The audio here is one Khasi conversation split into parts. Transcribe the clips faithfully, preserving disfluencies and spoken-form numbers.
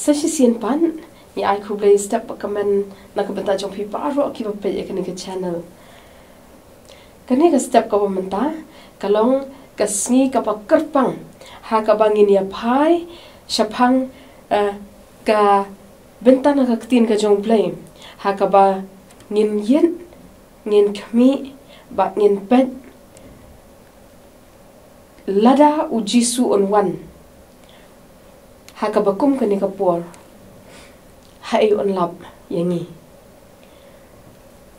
Sa shisien pat, ngi ai khublei step ba kmen na ka bynta jong phi baroh kiba peit ïa kane ka channel. Kane ka step kaba mynta ka long ka sngi kaba kyrpang ha kaba ngin ïa phai shaphang, eh, ka bynta na ka ktien ka jong U Blei ha kaba ngin ïeit, ngin khmih bad ngin peit lada U Jisu un wan ha kaba kum kane ka por, haei un lap ïa ngi.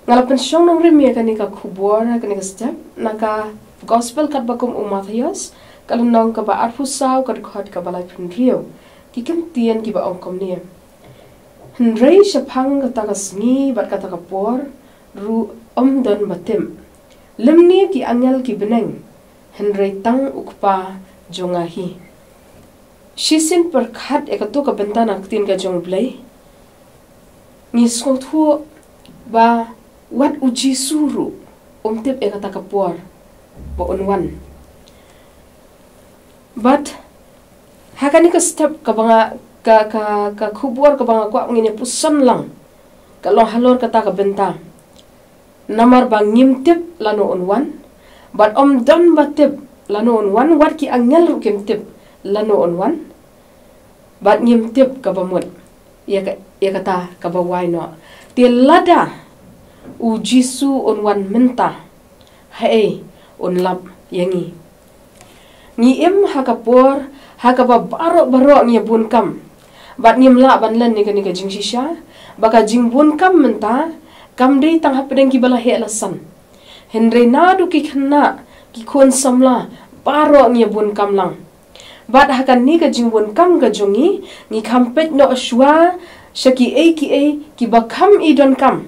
Nga la pynshong nongrim ïa kane ka khubor ha kane ka step na ka gospel katba kum u Mathaios, ka lynnong kaba arphew saw, ka dkhot kaba laiphew hynriew. Ki kyntien kiba ong kumne: Hynrei shaphang kata ka sngi bad kata ka por ruh ym don ba tip, lymne ki angel ki bneng, hynrei tang U Kpa jong nga hi. Shisien pyrkhat ïa kato ka bynta na ka ktien ka jong U Blei, ngi sngewthuh ba wat U Jisu ruh um tip ïa kata ka por ba un wan. Bad ha kane ka step kaba nga, ka, ka, ka khubor kaba nga kwah ngin ïa puson lang ka long halor kata ka bynta. Namar ba ngim tip lano un wan, bad ym don ba tip lano un wan, wat ki angel ruh kim tip lano un wan, bad ngim tip kaba mut ïa ka, ïa kata kaba wai noh. Te lada U Jisu un wan mynta, haei un lap ïa ngi. Ngi im ha ka por ha kaba baroh baroh ngi ïa bun kam, bad ngim lah ban len ïa kane ka jingshisha ba ka jingbun kam mynta kam dei tang hapdeng kiba la heh la san, hynrei naduh ki khynnah, ki khun samla, baroh ngi ïa bun kam lang. Bad ha kane ka jingbun kam ka jong ngi, ngi kham peit noh shuwa sha kiei kiei kiba kham i donkam,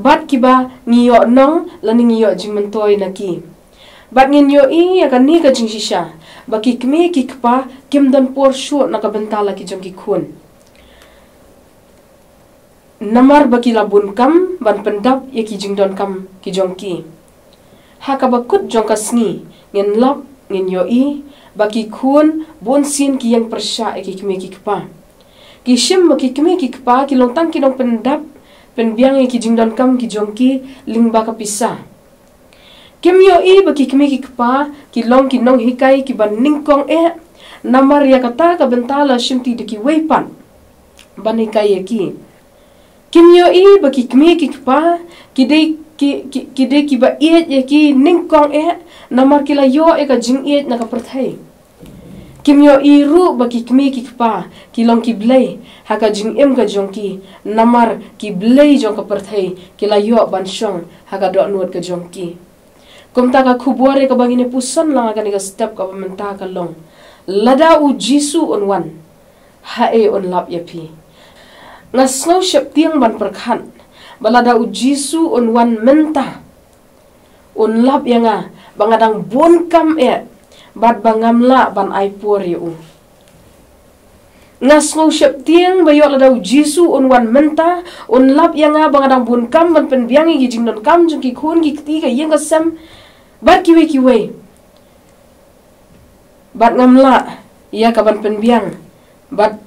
bad kiba ngi ïoh nong lane ngi ïoh jingmyntoi na ki. Bad ngin ïohi ïa kane ka jingshisha ba ki kmie ki kpa kim don por shuh na ka bynta la ki jong ki khun, namar ba ki la bun kam ban pyndap ïa ki jingdonkam ki jong ki. Ha kaba kut jong ka sngi ngin lap, ngin ïohi ba ki khun bunsien ki ïeng pyrshah ïa ki kmie ki kpa. Ki shim ba ki kmie ki kpa ki long tang ki nongpyndap pynbiang ïa ki jingdonkam ki jong ki lyngba ka pisa. Kim ïohi ba ki kmie ki kpa ki long ki nonghikai kiba nyngkong eh, namar ïa kata ka bynta la shimti da kiwei pat ban hikai ïa ki. Kim ïohi ba ki kmie ki kpa ki dei ki, ki, ki dei kiba ïeit ïa ki nyngkong eh, namar ki la ïoh ïa ka jingïeit na ka pyrthei. Kim ïohi ruh ba ki kmie ki kpa ki long ki blei ha ka jingim ka jong ki, namar ki blei jong ka pyrthei ki la ïoh ban shong ha ka dohnud ka jong ki. Kumta ka khubor ïa kaba ngin ïa puson lang ha kane ka step kaba mynta ka long: Lada U Jisu un wan, haei un lap ïa phi. Nga sngew sheptieng ban pyrkhat ba lada U Jisu un wan mynta, un lap ïa nga ba nga dang bun kam eh, bad ba ngam lah ban ai por ïa u. Nga sngew sheptieng ba ïoh lada U Jisu un wan mynta, un lap ïa nga ba nga dang bun kam ban pynbiang ïa ki jingdonkam jong ki khun ki kti, ka ïing ka sem, bad kiwei kiwei, bad ngam lah ïa ka ban pynbiang bad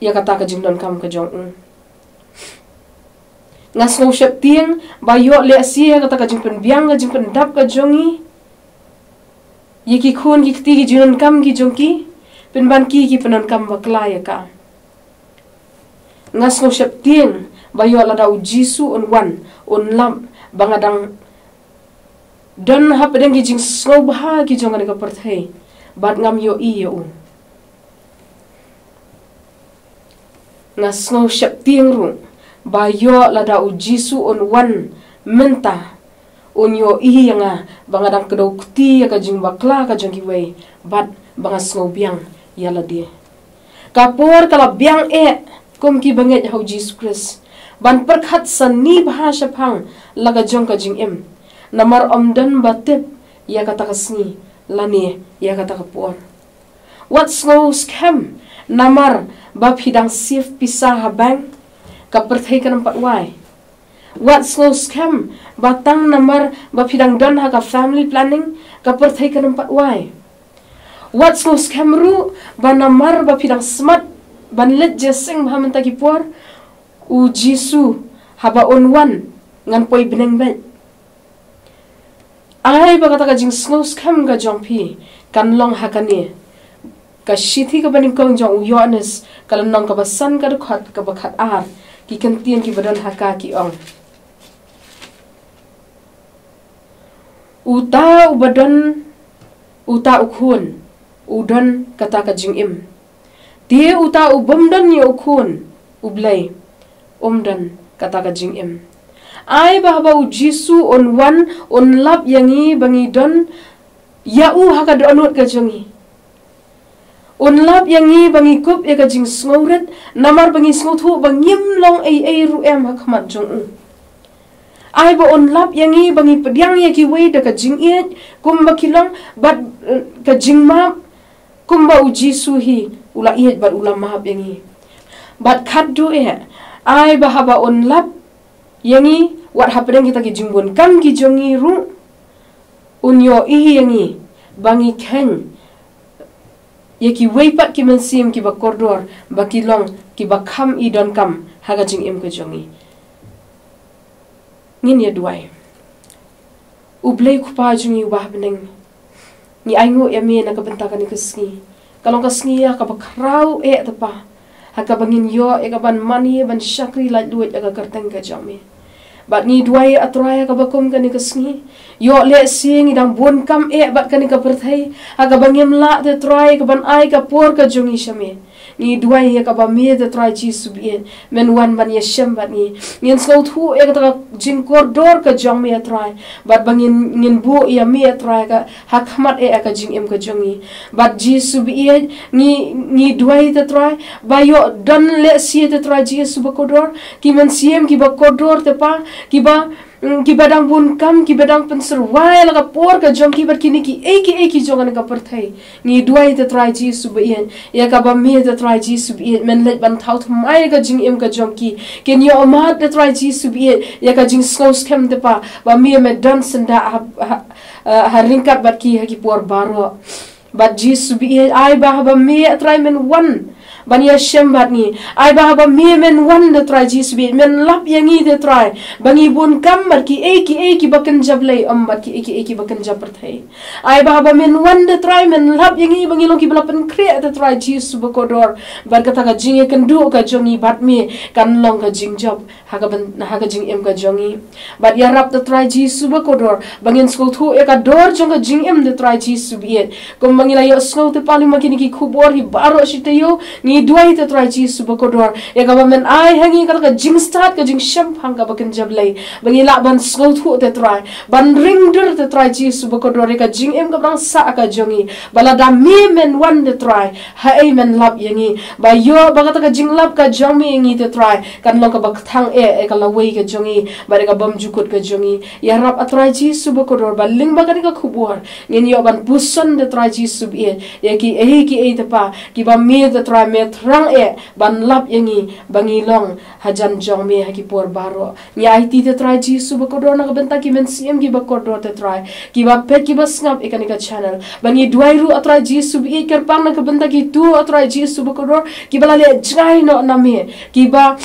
ïa kata ka jingdonkam ka jong u. Nga sngew sheptieng ba ïoh lehse ïa kata ka jingpynbiang, ka jingpyndap ka jong ngi ïa ki khun ki kti, ki jingdonkam ki jong ki, pynban ki ki pyndonkam bakla ïa ka. Nga sngew sheptieng ba ïoh lada U Jisu un wan, un lap ba nga dang don hapdeng ki jingsngewbha ki jong kane ka pyrthei, bad ngam ïohi ïa u. Nga sngew sheptieng ruh ba ïoh lada U Jisu un wan mynta, un ïohi ïa nga ba nga dang kdew kti ïa ka jingbakla ka jong kiwei, bad ba nga sngew biang ïa lade. Ka por ka la biang eh kum ki bangeit ha U Jisu Khrist ban pyrkhat sani bha shaphang la ka jong ka jingim, namar ym don ba tip ïa kata ka sngi lane ïa kata ka por. Wat sngew skhem namar ba phi dang save pisa ha bank, ka pyrthei kan ym pat wai. Wat sngew skhem ba tang namar ba phi dang don ha ka family planning, ka pyrthei kan ym pat wai. Wat sngewskhem ruh ba namar ba phi dang smat ban leit jingïaseng bha mynta ki por, u Jisu haba un wan ngan poi bneng beit. Ai ba kata ka jingsngewskhem ka jong phi kan long ha kane ka shithi kaba nyngkong jong u Ïoannis, ka lynnong kaba san, ka dkhot kaba khat ar. Ki kyntien kiba don ha ka ki ong: Uta uba don, uta u khun, u don kata ka jingim. Te uta u bym don ïa u khun u Blei, um don kata ka jingim. Ai ba haba u Jisu un wan, un lap ïa ngi ba ngi don ïa u ha ka dohnud ka jong ngi. Un lap ïa ngi ba ngi kup ïa ka jingsngewrit, namar ba ngi sngewthuh ba ngim long ei ei ruh em ha khmat jong u. Ai ba un lap ïa ngi ba ngi pdiang ïa kiwei da ka jingïeit kumba ki long, bad, eh, ka jingmap, kumba u Jisu hi u la ïeit bad u la map ïa ngi. Bad khatduh eh, ai ba haba un lap ïa ngi wat hapdeng kita ki jingbun kam ki jong ngi ruh, un ïohi ïa ngi ba ngi kheiñ ïa kiwei pat ki mynsiem kiba kordor, ba ki long kiba kham i donkam ha ka jingim ka jong ngi. Ngin ïa duwai. U Blei Kpa jong ngi uba ha bneng, ngi ainguh ïa me na ka bynta kane ka sngi. Ka long ka sngi ïa kaba khraw eh te Pa, ha kaba ngin ïoh ïa ka ban mane ban shakri laitluid ïa ka kyrteng ka jong me. Bad ngi duwai, A Trai, ha kaba kum kane ka sngi, ïoh lehse ngi dang bun kam eh bad kane ka pyrthei, ha kaba ngim lah te Trai ka ban ai ka por ka jong ngi sha me. Ngi duwai ïa kaba me te Trai Jisu baieit men wan ban ïashem bad ngi. Ngin sngewthuh ïa kata ka jingkordor ka jong me, A Trai, bad ba ngin, ngin buh ïa me, A Trai, ka ha khmat eh ka jingim ka jong ngi. Bad Jisu baieit, ngi, ngi duwai te Trai ba ïoh don lehse te Trai Jisu bakordor, ki mynsiem kiba kordor te Pa, kiba, mm, kiba dang bun kam, kiba dang pynsyrwa ïa la ka por ka jong ki bad kine kiei kiei ki jong kane ka pyrthei. Ngi duwai te Trai Jisu baieit, ïa kaba me te Trai Jisu baieit men leit ban thaw thymmai ïa ka jingim ka jong ki. Kin ïoh mad te Trai Jisu baieit ïa ka jingsngewskhem te Pa, ba me me don syndah ha, ha, ha ryngkat bad ki ha ki por baroh. Bad Jisu baieit, ai ba haba me, A Trai, men wan ban ïashem bad ngi. Ai ba haba me men wan te Trai Jisu baieit, men lap ïa ngi te Trai ba ngi bun kam bad kiei kiei kiba kynja Blei, ym bad kiei kiei kiba kynja pyrthei. Ai ba haba men wan te Trai, men lap ïa ngi ba ngi long kiba la pynkhreh te Trai Jisu bakordor, bad kata ka jingïakynduh ka jong ngi bad me kan long ka jingjop ha ka byn-, ha ka jingim ka jong ngi. Bad ïarap te Trai Jisu bakordor ba ngin sngewthuh ïa ka dor jong ka jingim te Trai Jisu baieit. Kumba ngi la ïohsngew te Pa lyngba kine ki khubor hi baroh shi taïew, ngi duwai te Trai Jisu bakordor ïa kaba men ai ha ngi kata ka jingstad, ka jingshemphang kaba kynja Blei, ba ngi lah ban sngewthuh te Trai, ban ringdur te Trai Jisu bakordor ïa ka jingim kaba dang sah ka jong ngi. Ba lada me men wan te Trai, haei men lap ïa ngi? Ba ïoh ba kata ka jinglap ka jong me ïa ngi te Trai kan long kaba kthang eh ïa ka lawei ka jong ngi bad ïa ka bymjukut ka jong ngi. Ïarap, A Trai Jisu bakordor, ba lyngba kane ka khubor ngin ïoh ban puson te Trai Jisu baieit ïa kiei kiei te Pa kiba me te Trai me thrang eh ban lap ïa ngi ba ngi long hajan jong me ha ki por baroh. Ngi aiti te Trai Jisu bakordor na ka bynta ki mynsiem kiba kordor te Trai, kiba peit kiba sngap ïa kane ka channel. Ba ngi duwai ruh, A Trai Jisu baieit, kyrpang na ka bynta kito, A Trai Jisu bakordor, kiba la leh jngai noh na me, kiba,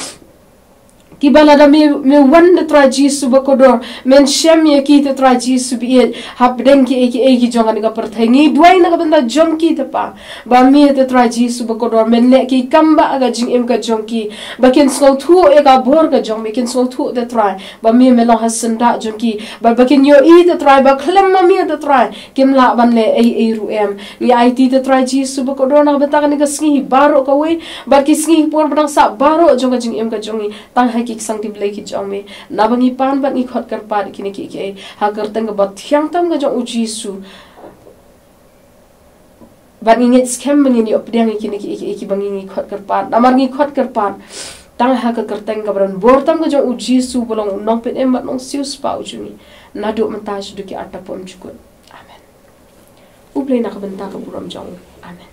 kiba lada me, me wan te Trai Jisu bakordor, men shem ïa ki te Trai Jisu baieit hapdeng kiei kiei ki jong kane ka pyrthei. Ngi duwai na ka bynta jong ki te Pa, ba me te Trai Jisu bakordor men leh ki kam ba ha ka jingim ka jong ki, ba kin sngewthuh ïa ka bor ka jong me, kin sngewthuh te Trai ba me me long ha syndah jong ki, bad ba kin ïohi te Trai ba khlem ma me te Trai kim lah ban leh ei ei ruh em. Ngi aiti te Trai Jisu bakordor na ka bynta kane ka sngi hi baroh kawei bad ki sngi por ba dang sah baroh jong ka jingim ka jong ngi, tang ha ki ksangti Blei ki jong me. Naba ngi pan bad ngi khot kyrpad ïa kine kiei kiei ha ka kyrteng kaba thiang tam ka jong u Jisu. Bad ngi ngeit skhem ba ngin ïoh pdiang ïa kine kiei kiei kiba ngi, ngi khot kyrpad. Namar ngi khot kyrpad tang ha ka kyrteng kaba don bor tam ka jong u Jisu ba long u nongpynim bad nongsiewspah u jong ngi, naduh mynta shaduh ki arta pom jukut. Amen. U Blei na ka bynta ka burom jong u. Amen.